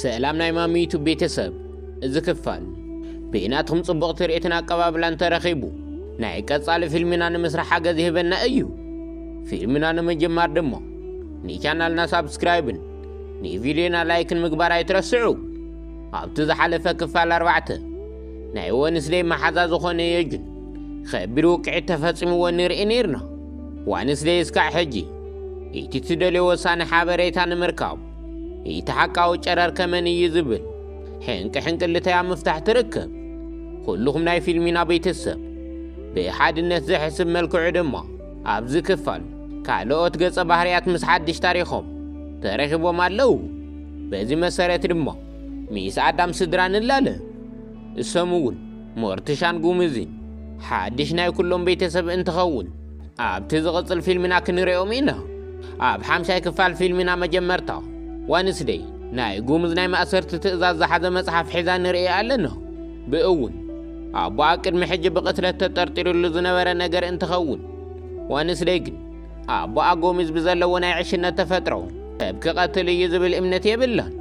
ሰላም ናይ ማሚ ዩቱብ ቤተሰብ፣ እዚ ክፋል ብናትኩም ጽቡቕ ትርኢትን ኣቀባብላን ተረኺቡ ናይ ቀጻሊ ፊልምና ንምስራሕ ሓገዝ ይህበና እዩ። ፊልምና ንምጅማር ድማ ንቻናልና ሳብስክራይብን ንቪድዮና ላይክን ምግባር ኣይትረስዑ። ኣብቲ ዝሓለፈ ክፋል ኣርባዕተ ናይ ወንስደይ መሓዛ ዝኾነ ዮጅን ከቢድ ውቅዒት ተፈጺምዎ ንርኢ ነይርና። ዋንስደይ እስካዕ ሕጂ እቲ ትደልዮ ወሳኒ ሓበሬታ ንምርካብ እቲ ሓቃዊ ጨረር ከመን እዩ ዝብል ሕንቂ ሕንቅልተይ ኣብ ምፍታሕ ትርከብ። ኩልኹም ናይ ፊልሚና ቤተሰብ ብሓድነት ዘሕስብ መልክዑ ድማ ኣብዚ ክፋል ካልኦት ገጸ ባህርያት ምስ ሓድሽ ታሪኾም ተረኺቦም ኣለዉ። በዚ መሰረት ድማ ሚስ ኣዳም ስድራ ንላለ። እሶም እውን ሞርትሻን ጉምዝን ሓድሽ ናይ ኩሎም ቤተሰብ እንትኸውን ኣብቲ ዝቕጽል ፊልምና ክንርእዮም ኢና። ኣብ ሓምሻይ ክፋል ፊልምና መጀመርታ ዋንስደይ ናይ ጉምዝ ናይ ማእሰርቲ ትእዛዝ ዝሓዘ መጽሓፍ ሒዛ ንርኢ ኣለና። ብእውን ኣቦኣ ቅድሚ ሕጂ ብቕትለት ተጠርጢሩሉ ዝነበረ ነገር እንትኸውን ዋንስደይ ግን ኣቦኣ ጎሚዝ ብዘለዎ ናይ ዕሽነት ተፈጥሮ ሰብ ክቐትል እዩ ዝብል እምነት የብላን።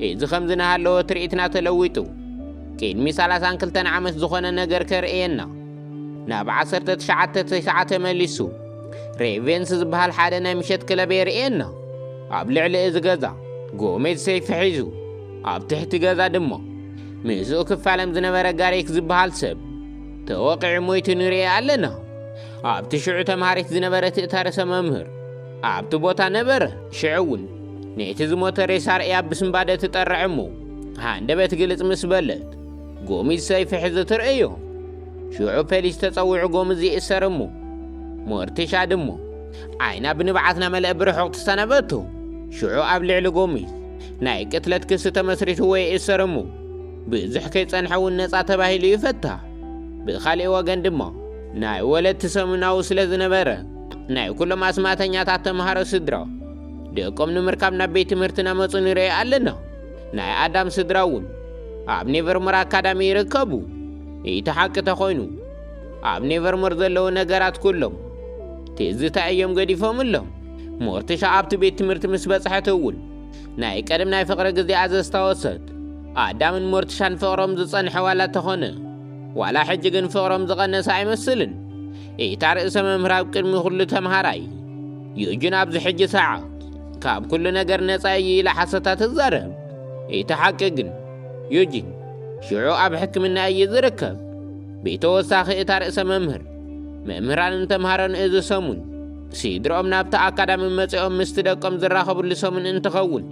እዚ ከምዚ እናሃለወ ትርኢትና ተለዊጡ ቅድሚ ሰላሳን ክልተን ዓመት ዝኾነ ነገር ከርእየና ናብ ዓሰርተ ትሽዓተ ተስዓ ተመሊሱ ሬቬንስ ዝበሃል ሓደ ናይ ምሸት ክለብ የርእየና። ኣብ ልዕሊ እዚ ገዛ ጎሜዝ ሰይፊ ሒዙ ኣብ ትሕቲ ገዛ ድማ ምስኡ ክፋለም ዝነበረ ጋሬክ ዝበሃል ሰብ ተወቒዑ ሞይቱ ንርኢ ኣለና። ኣብቲ ሽዑ ተምሃሪት ዝነበረት እታ ርእሰ መምህር ኣብቲ ቦታ ነበረ። ሽዑ እውን ነቲ ዝሞተ ሬሳ ርእያ ብስንባደ ትጠርዕ እሞ ሃንደበት ግልጽ ምስ በለት ጎሚዝ ሰይፊ ሒዙ ትርእዮ። ሽዑ ፖሊስ ተጸዊዑ ጎሚዝ ይእሰር እሞ ሞርቲሻ ድሞ ዓይና ብንብዓት ናመልአ ብርሑቕ ትሰናበቶ። ሽዑ ኣብ ልዕሊ ጎሚዝ ናይ ቅትለት ክሲ ተመስሪትዎ ይእሰር እሞ ብዙሕ ከይጸንሐ እውን ነጻ ተባሂሉ ይፈታሕ። ብኻልእ ወገን ድማ ናይ ወለድቲ ሰሙናዊ ስለ ዝነበረ ናይ ኩሎም ኣስማተኛታት ተምሃሮ ስድራ ደቆም ንምርካብ ናብ ቤት ትምህርቲ ናመጹ ንርኢ ኣለና። ናይ ኣዳም ስድራ እውን ኣብ ኔቨርሞር ኣካዳሚ ይርከቡ። እቲ ሓቂ ተኾይኑ ኣብ ኔቨርሞር ዘለዉ ነገራት ኩሎም ትዝታ እዮም ገዲፎምሎም። ሞርትሻ ኣብቲ ቤት ትምህርቲ ምስ በጽሐት እውን ናይ ቀደም ናይ ፍቕሪ ግዜኣ ዘስታወሰት ኣዳምን ሞርትሻን ፍቕሮም ዝጸንሐ ዋላ ተኾነ ዋላ ሕጂ ግን ፍቕሮም ዝቐነሰ ኣይመስልን። እታ ርእሰ መምህር ኣብ ቅድሚ ኩሉ ተምሃራይ ዩጂን ኣብዚ ሕጂ ሰዓት ካብ ኩሉ ነገር ነጻ እዩ ኢላ ሓሰታ ትዛረብ። እቲ ሓቂ ግን ዩጂን ሽዑ ኣብ ሕክምና እዩ ዝርከብ። ብተወሳኺ እታ ርእሰ መምህር መምህራንን ተምሃሮን እዚ ሰሙን ስድርኦም ናብቲ ኣካዳሚ መጺኦም ምስቲ ደቆም ዝራኸብሉ ሰሙን እንትኸውን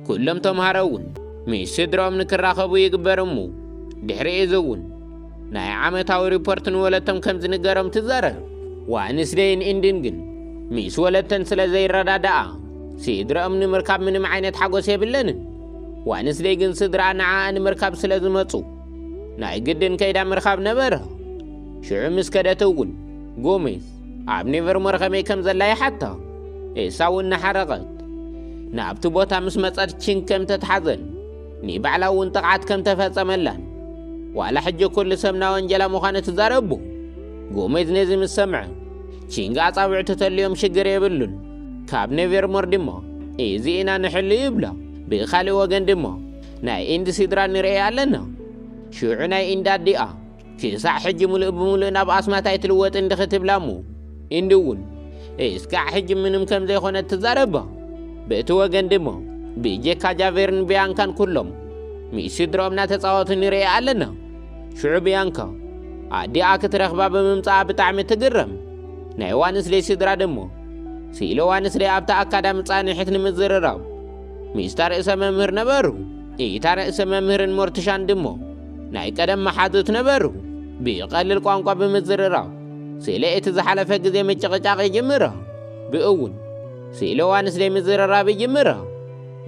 ኩሎም ተምሃሮ እውን ምስ ስድርኦም ንክራኸቡ ይግበር እሞ ድሕሪ እዚ እውን ናይ ዓመታዊ ሪፖርት ንወለቶም ከም ዝንገሮም ትዛረብ። ዋንስደይን ኢንድን ግን ምስ ወለተን ስለ ዘይረዳዳኣ ስድርኦም ንምርካብ ምንም ዓይነት ሓጎስ የብለንን። ዋንስደይ ግን ስድራ ንዓኣ ንምርካብ ስለ ዝመጹ ናይ ግድን ከይዳ ምርካብ ነበረ። ሽዑ ምስ ከደት እውን ጎሜዝ ኣብ ኔቨርሞር ከመይ ከም ዘላ ይሓታ። እሳ እውን እናሓረቐት ናብቲ ቦታ ምስ መጸት ቺንግ ከም ተትሓዘን ንባዕላ እውን ጥቕዓት ከም ተፈጸመላን ዋላ ሕጂ ኩሉ ሰብ ናወንጀላ ምዃኑ ትዛረቡ። ጎሜዝ ነዚ ምስ ሰምዐ ቺንግ ኣጻብዕቱ ተልዮም ሽግር የብሉን። ካብ ኔቨርሞር ድማ እዚ ኢና ንሕሉ ይብላ። ብኻልእ ወገን ድማ ናይ ኢንድ ስድራ ንርኢ ኣለና። ሽዑ ናይ ኢንድ ኣዲኣ ክሳዕ ሕጂ ምሉእ ብምሉእ ናብ ኣስማት ኣይትልወጥን ዲኺ ትብላ እሞ ኢንድ እውን እስካዕ ሕጂ ምንም ከም ዘይኮነት ትዛረባ። ብእቲ ወገን ድማ ብጀካ ጃቬርን ቢያንካን ኩሎም ምስ ስድርኦም እናተጻወቱ ንርኢ ኣለና። ሽዑ ቢያንካ ኣዲኣ ክትረኽባ ብምምጻኣ ብጣዕሚ ትግረም። ናይ ዋንስደይ ስድራ ድማ ስኢለ ዋንስደይ ኣብታ ኣካዳሚ ጻንሒት ንምዝርራብ ምስታ ርእሰ መምህር ነበሩ። እታ ርእሰ መምህርን ሞርትሻን ድሞ ናይ ቀደም መሓዙት ነበሩ። ብቐልል ቋንቋ ብምዝርራብ ስለ እቲ ዝሓለፈ ግዜ ምጭቕጫቕ ይጅምራ። ብእውን ስለ ዋንስደይ ምዝርራብ ይጅምራ።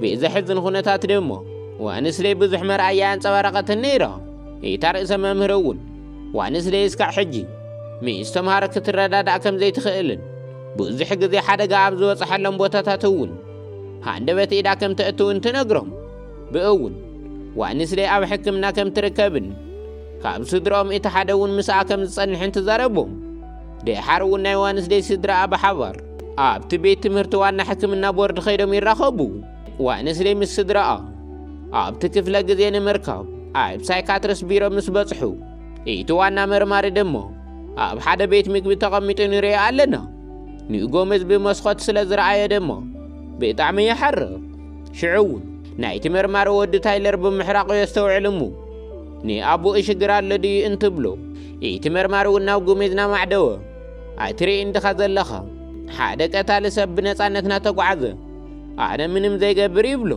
ብዘሕዝን ኩነታት ድሞ ዋንስደይ ብዙሕ መርኣያ ኣንጸባረቐትን ነይራ። እታ ርእሰ መምህር እውን ዋንስደይ እስካዕ ሕጂ ምስ ተምሃሮ ክትረዳዳእ ከም ዘይትኽእልን ብዙሕ ግዜ ሓደጋ ኣብ ዝበጽሓሎም ቦታታት እውን ሃንደበት ኢዳ ከም ተእትውን ትነግሮም። ብእውን ዋንስደይ ኣብ ሕክምና ከም ትርከብን ካብ ስድሮኦም እቲ ሓደ እውን ምስኣ ከም ዝጸንሕን ትዛረቦም። ደሓር እውን ናይ ዋንስደይ ስድራኣ ብሓባር ኣብቲ ቤት ትምህርቲ ዋና ሕክምና ቦርድ ከይዶም ይራኸቡ። ዋንስደይ ምስ ስድራኣ ኣብቲ ክፍለ ግዜ ንምርካብ ኣብ ሳይካትሪስት ቢሮ ምስ በጽሑ፣ እቲ ዋና መርማሪ ድማ ኣብ ሓደ ቤት ምግቢ ተቐሚጡ ንሪኦ ኣለና። ንጎሜዝ ብመስኮት ስለ ዝረኣዮ ድማ ብጣዕሚ ይሓርቕ። ሽዑ እውን ናይቲ መርማሪ ወዲ ታይለር ብምሕራቑ የስተውዕል እሞ፣ ንኣቦኡ ሽግር ኣሎ ድዩ እንትብሎ፣ እቲ መርማሪ እውን ናብ ጎሜዝ እናማዕደወ፣ "ኣይትርእይን ድኻ ዘለኻ? ሓደ ቀታሊ ሰብ ብነጻነት እናተጓዓዘ ኣነ ምንም ዘይገብር" ይብሎ።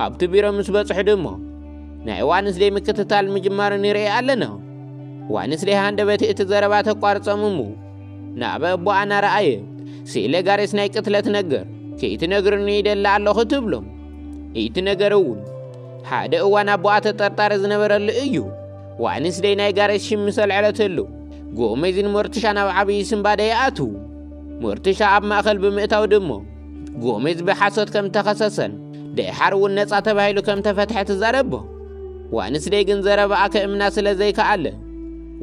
ኣብቲ ቢሮ ምስ በጽሑ ድማ ናይ ዋንስደይ ምክትታል ምጅማሩ ንርኢ ኣለና። ዋንስደይ ሃንደበት እቲ ዘረባ ተቋርጾም እሞ፣ ናብ ኣቦኣ እናረኣየ፣ "ስኢለ ጋሬስ ናይ ቅትለት ነገር ከይትነግርኒ ይደሊ ኣለኹ" ትብሎም። እቲ ነገር እውን ሓደ እዋን ኣቦኣ ተጠርጣሪ ዝነበረሉ እዩ። ዋንስደይ ናይ ጋሬስ ሽም ምስ ኣልዐለትሉ፣ ጎሜዝን ሞርትሻን ኣብ ዓብዪ ስንባደ ይኣትዉ። ሞርትሻ ኣብ ማእከል ብምእታው ድማ፣ ጎሜዝ ብሓሶት ከም ተኸሰሰን ድሓር እውን ነጻ ተባሂሉ ከም ተፈትሐ ትዛረቦ። ዋንስደይ ግን ዘረባኣ ከእምና ስለ ዘይከኣለ፣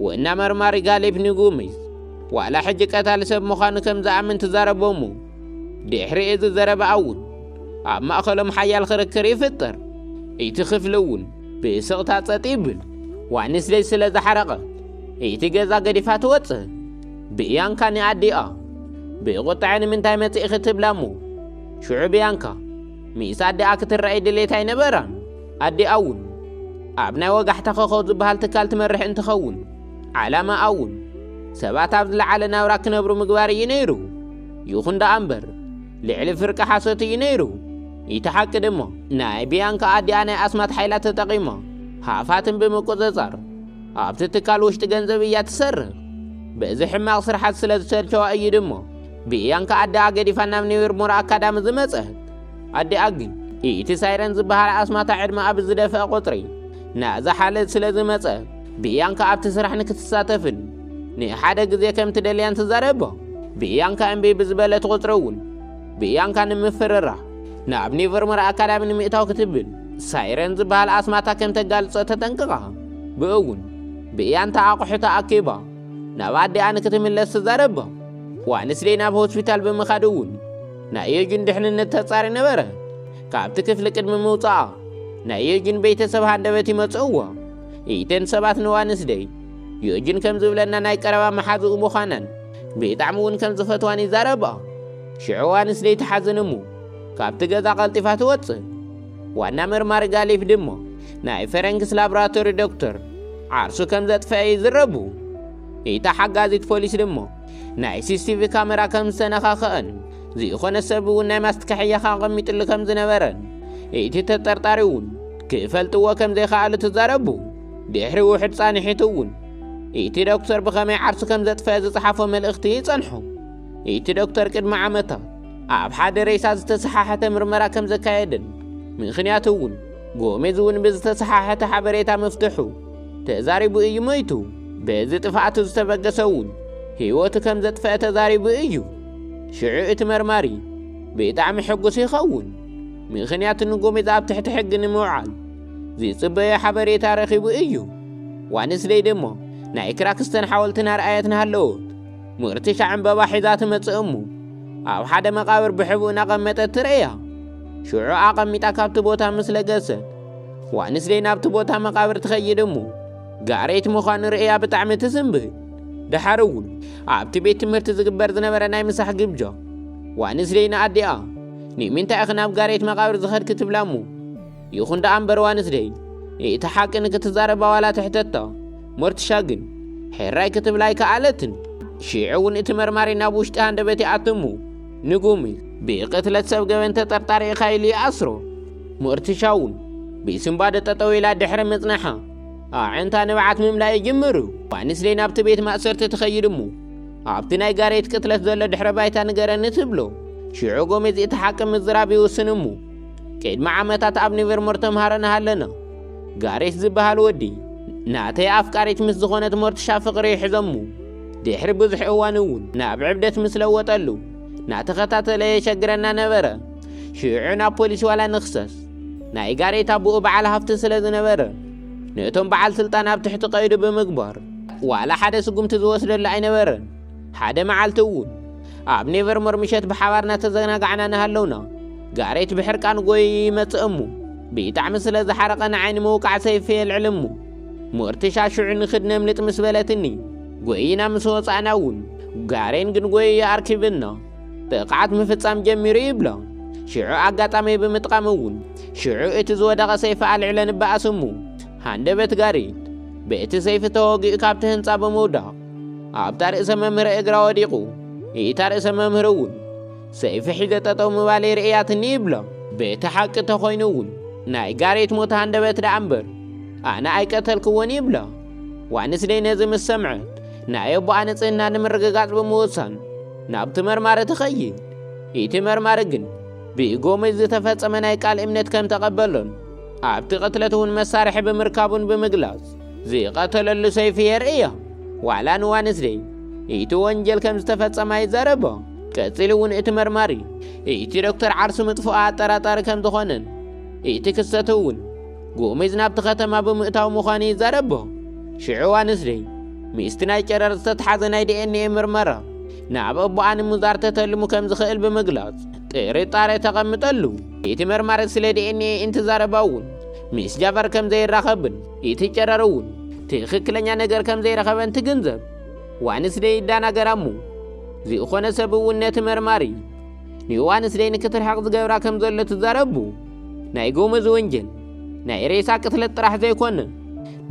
ወና መርማሪ ጋሌብ ንጎሜዝ ዋላ ሕጂ ቀታሊ ሰብ ምዃኑ ከም ዝኣምን ትዛረቦ እሞ፣ ድሕሪ እዚ ዘረባኣ እውን ኣብ ማእከሎም ሓያል ክርክር ይፍጠር። እቲ ክፍሊ እውን ብስቕታ ጸጥ ይብል። ዋንስደይ ስለ ዝሓረቐ፣ እቲ ገዛ ገዲፋ ትወጽእ። ብያንካ ንኣዲኣ ብቑጥዐ "ንምንታይ መጺእኺ?" ትብላ እሞ፣ ሽዑ ብያንካ ምስ ኣዲኣ ክትረኣይ ድሌት ኣይነበራን። ኣዲኣ እውን ኣብ ናይ ወጋሕታ ኮኾብ ዝበሃል ትካል ትመርሕ እንትኸውን፣ ዓላማኣ እውን ሰባት ኣብ ዝለዓለ ናብራ ክነብሩ ምግባር እዩ ነይሩ። ይኹን ደኣ እምበር፣ ልዕሊ ፍርቂ ሓሶት እዩ ነይሩ። እቲ ሓቂ ድማ፣ ናይ ብያንካ ኣዲኣ ናይ ኣስማት ሓይላት ተጠቒማ ሃፋትም ብምቁጽጻር፣ ኣብቲ ትካል ውሽጢ ገንዘብ እያ ትሰርቕ። በዚ ሕማቕ ስርሓት ስለ ዝሰልቸዋ እዩ ድማ ብያንካ ኣዲኣ ገዲፋ ናብ ኒቨርሞር ኣካዳሚ ዝመጸት። ኣዲኣ ግን እቲ ሳይረን ዝበሃል ኣስማታ ዕድመኣ ብዝደፍአ ቁጽሪ ናብዛ ሓለት ስለ ዝመጸ፣ ብያንካ ኣብቲ ስራሕ ንክትሳተፍን ንሓደ ግዜ ከም ትደልያን ትዛረቦ። ብያንካ እምቢ ብዝበለት ቁጽሪ እውን፣ ብያንካ ንምፍርራሕ ናብ ኒቨርሞር ኣካዳሚ ንምእታው ክትብል ሳይረን ዝበሃል ኣስማታ ከም ተጋልጾ ተጠንቅቓ። ብእውን ብያንታ ኣቑሑታ ኣኪባ ናብ ኣዲኣ ንክትምለስ ትዛረቦ። ዋንስደይ ናብ ሆስፒታል ብምኻድ እውን ናይ ዮጅን ድሕንነት ተጻሪ ነበረ። ካብቲ ክፍሊ ቅድሚ ምውጻኣ ናይ ዮጅን ቤተሰብ ሃንደበት ይመጽእዎ። ኢተን ሰባት ንዋንስደይ ዮጅን ከም ዝብለና ናይ ቀረባ መሓዝኡ ምዃናን ብጣዕሚ እውን ከም ዝፈትዋን ይዛረባ። ሽዑ ዋንስደይ ትሓዝን እሞ ካብቲ ገዛ ቀልጢፋ ትወጽእ። ዋና መርማሪ ጋሊፍ ድማ ናይ ፈረንክስ ላቦራቶሪ ዶክተር ዓርሱ ከም ዘጥፈአ ይዝረቡ። እታ ሓጋዚት ፖሊስ ድማ ናይ ሲሲቲቪ ካሜራ ከም ዝተነኻኸአን፣ ዝኾነ ሰብ እውን ናይ ማስትካ ሕያኻ ኣቐሚጥሉ ከም ዝነበረን፣ እቲ ተጠርጣሪ እውን ክፈልጥዎ ከም ዘይከኣሉ ትዛረቡ። ድሕሪ ውሑድ ጻንሒት እውን እቲ ዶክተር ብኸመይ ዓርሱ ከም ዘጥፈአ ዝጸሓፎ መልእኽቲ ይጸንሖ። እቲ ዶክተር ቅድሚ ዓመታት ኣብ ሓደ ሬሳ ዝተሰሓሐተ ምርመራ ከም ዘካየደን፣ ምኽንያቱ እውን ጎሜዝ እውን ብዝተሰሓሐተ ሓበሬታ ምፍትሑ ተዛሪቡ እዩ ሞይቱ። በዚ ጥፍኣቱ ዝተበገሰ እውን ህይወቱ ከም ዘጥፈአ ተዛሪቡ እዩ። ሽዑ እቲ መርማሪ ብጣዕሚ ሕጉስ ይኸውን፣ ምኽንያቱ ንጎሜዝ ኣብ ትሕቲ ሕጊ ንምውዓል ዝጽበዮ ሓበሬታ ረኺቡ እዩ። ዋንስደይ ድማ ናይ ክራክስተን ሓወልቲ እናርኣየት እናሃለወት፣ ምርትሻ ዕምበባ ሒዛ ትመጽእ እሞ፣ ኣብ ሓደ መቓብር ብሕቡእ እናቐመጠት ትርእያ። ሽዑ ኣቐሚጣ ካብቲ ቦታ ምስ ለገሰት፣ ዋንስደይ ናብቲ ቦታ መቓብር ትኸይድ እሞ፣ ጋሬት ምዃኑ ርእያ ብጣዕሚ ትስንብድ። ደሓር እውን ኣብቲ ቤት ትምህርቲ ዝግበር ዝነበረ ናይ ምሳሕ ግብጃ፣ ዋንስደይ ንኣዲኣ፣ "ንምንታይ ኢኺ ናብ ጋሬት መቓብር ዝኸድኪ?" ትብላ እሞ፣ ይኹን ደኣ እምበር ዋንስደይ እቲ ሓቂ ንክትዛረባ ዋላ ትሕተታ፣ ሞርትሻ ግን ሕራይ ክትብላ ኣይከኣለትን። ሽዑ እውን እቲ መርማሪ ናብ ውሽጢ ሃንደበት ይኣቱ እሞ፣ ንጎሜዝ ብቅትለት ሰብ ገበን ተጠርጣሪ ኢኻ ኢሉ ይኣስሮ። ሞርትሻ እውን ብስንባደ ጠጠው ኢላ ድሕሪ ምጽናሓ፣ ኣዒንታ ንብዓት ምምላእ ይጅምሩ። ዋንስደይ ናብቲ ቤት ማእሰርቲ ትኸይድ እሞ፣ ኣብቲ ናይ ጋሬት ቅትለት ዘሎ ድሕረ ባይታ ንገረኒ ትብሎ። ሽዑ ጎሜዝ እቲ ሓቂ ምዝራብ ይውስን እሞ፣ ቅድሚ ዓመታት ኣብ ኒቨርሞር ተምሃሮ እናሃለና፣ ጋሬት ዝበሃል ወዲ ናተይ ኣፍቃሪት ምስ ዝኾነት ሞርትሻ ፍቕሪ ይሕዞ እሞ፣ ድሕሪ ብዙሕ እዋን እውን ናብ ዕብደት ምስ ለወጠሉ፣ እናተኸታተለ የሸግረና ነበረ። ሽዑ ናብ ፖሊስ ዋላ ንኽሰስ፣ ናይ ጋሬት ኣቦኡ በዓል ሃፍቲ ስለ ዝነበረ፣ ነቶም በዓል ስልጣን ኣብ ትሕቲ ቀይዱ ብምግባር፣ ዋላ ሓደ ስጉምቲ ዝወስደሉ ኣይነበረን። ሓደ መዓልቲ እውን ኣብ ኔቨርሞር ምሸት ብሓባር እናተዘናጋዕና እናሃለውና፣ ጋሬት ብሕርቃን ጎዩ ይመጽእ እሞ፣ ብጣዕሚ ስለ ዝሓረቐ ንዓይ ንምውቃዕ ሰይፈ የልዕል እሞ፣ ሞርቲሻ ሽዑ ንኽድ ነምልጥ ምስ በለትኒ፣ ጎይና ምስ ወጻእና እውን፣ ጋሬን ግን ጎይዩ ኣርኪብና። ጥቕዓት ምፍጻም ጀሚሩ ይብላ። ሽዑ ኣጋጣሚ ብምጥቃም እውን፣ ሽዑ እቲ ዝወደቐ ሰይፊ ኣልዕለ ንበኣስ እሞ፣ ሃንደበት ጋሬት በቲ ሰይፊ ተወጊኡ ካብቲ ህንጻ ብምውዳቕ፣ ኣብታ ርእሰ መምህር እግራ ወዲቑ። እታ ርእሰ መምህር እውን፣ ሰይፊ ሒዘ ጠጠው ምባለይ ርእያትኒ ይብላ። በቲ ሓቂ ተኾይኑ እውን፣ ናይ ጋሬት ሞት ሃንደበት ደኣ እምበር፣ ኣነ ኣይቀተልክዎን ይብላ። ዋንስደይ ነዚ ምስ ሰምዐት፣ ናይ ኣቦኣ ንጽህና ንምርግጋጽ ብምውሳን፣ ናብቲ መርማሪ ትኸይድ። እቲ መርማሪ ግን፣ ብጎመዝ ዝተፈጸመ ናይ ቃል እምነት ከም ተቐበሎን፣ ኣብቲ ቅትለት እውን መሳርሒ ብምርካቡን ብምግላጽ፣ ዝቐተለሉ ሰይፊ የርእያ። ዋላ ንዋንስደይ፣ እቲ ወንጀል ከም ዝተፈጸመ ይዛረቦ። ቀጺሉ እውን እቲ መርማሪ፣ እቲ ዶክተር ዓርሱ ምጥፍኡ ኣጠራጣሪ ከም ዝኾነን፣ እቲ ክስተት እውን፣ ጎመዝ ናብቲ ከተማ ብምእታው ምዃኑ ይዛረቦ። ሽዑ ዋንስደይ፣ ምስቲ ናይ ጨረር ዝተትሓዘ ናይ ዲ ኤን ኤ ምርመራ፣ ናብ ኣቦኣ ንምዛር ተተልሙ ከም ዝኽእል ብምግላጽ፣ ጥርጣረ ተቐምጠሉ። እቲ መርማሪ ስለ ዲ ኤን ኤ እንትዛረባ እውን፣ ምስ ጃፈር ከም ዘይራኸብን፣ እቲ ጨረር እውን፣ ትኽክለኛ ነገር ከም ዘይረኸበን ትግንዘብ። ዋንስደይ ይዳናገራ እሞ፣ ዝኾነ ሰብ እውን ነቲ መርማሪ፣ ንዋንስደይ ንክትርሕቕ ዝገብራ ከም ዘሎ ትዛረቡ። ናይ ጎመዝ ወንጀል፣ ናይ ሬሳ ቅትለት ጥራሕ ዘይኮነ፣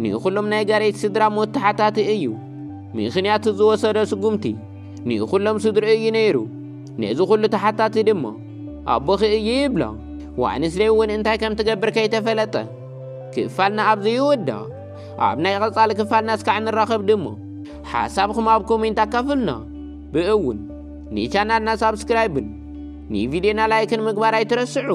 ንኹሎም ናይ ጋሬት ስድራ ሞት ተሓታቲ እዩ። ምኽንያቱ ዝወሰዶ ስጉምቲ፣ ንኹሎም ስድርኡ እዩ ነይሩ። ነዚ ኩሉ ተሓታቲ ድማ፣ ኣቦኺ እዩ ይብላ። ዋንስደይ እውን እንታይ ከም ትገብር ከይተፈለጠ፣ ክፋልና ኣብዚ ይውዳእ። ኣብ ናይ ቀጻሊ ክፋልና እስካዕ ንራኸብ ድማ፣ ሓሳብኹም ኣብ ኮሜንት ኣካፍልና። ብእውን፣ ንቻናልና ሳብስክራይብን፣ ንቪድዮና ላይክን ምግባር ኣይትረስዑ።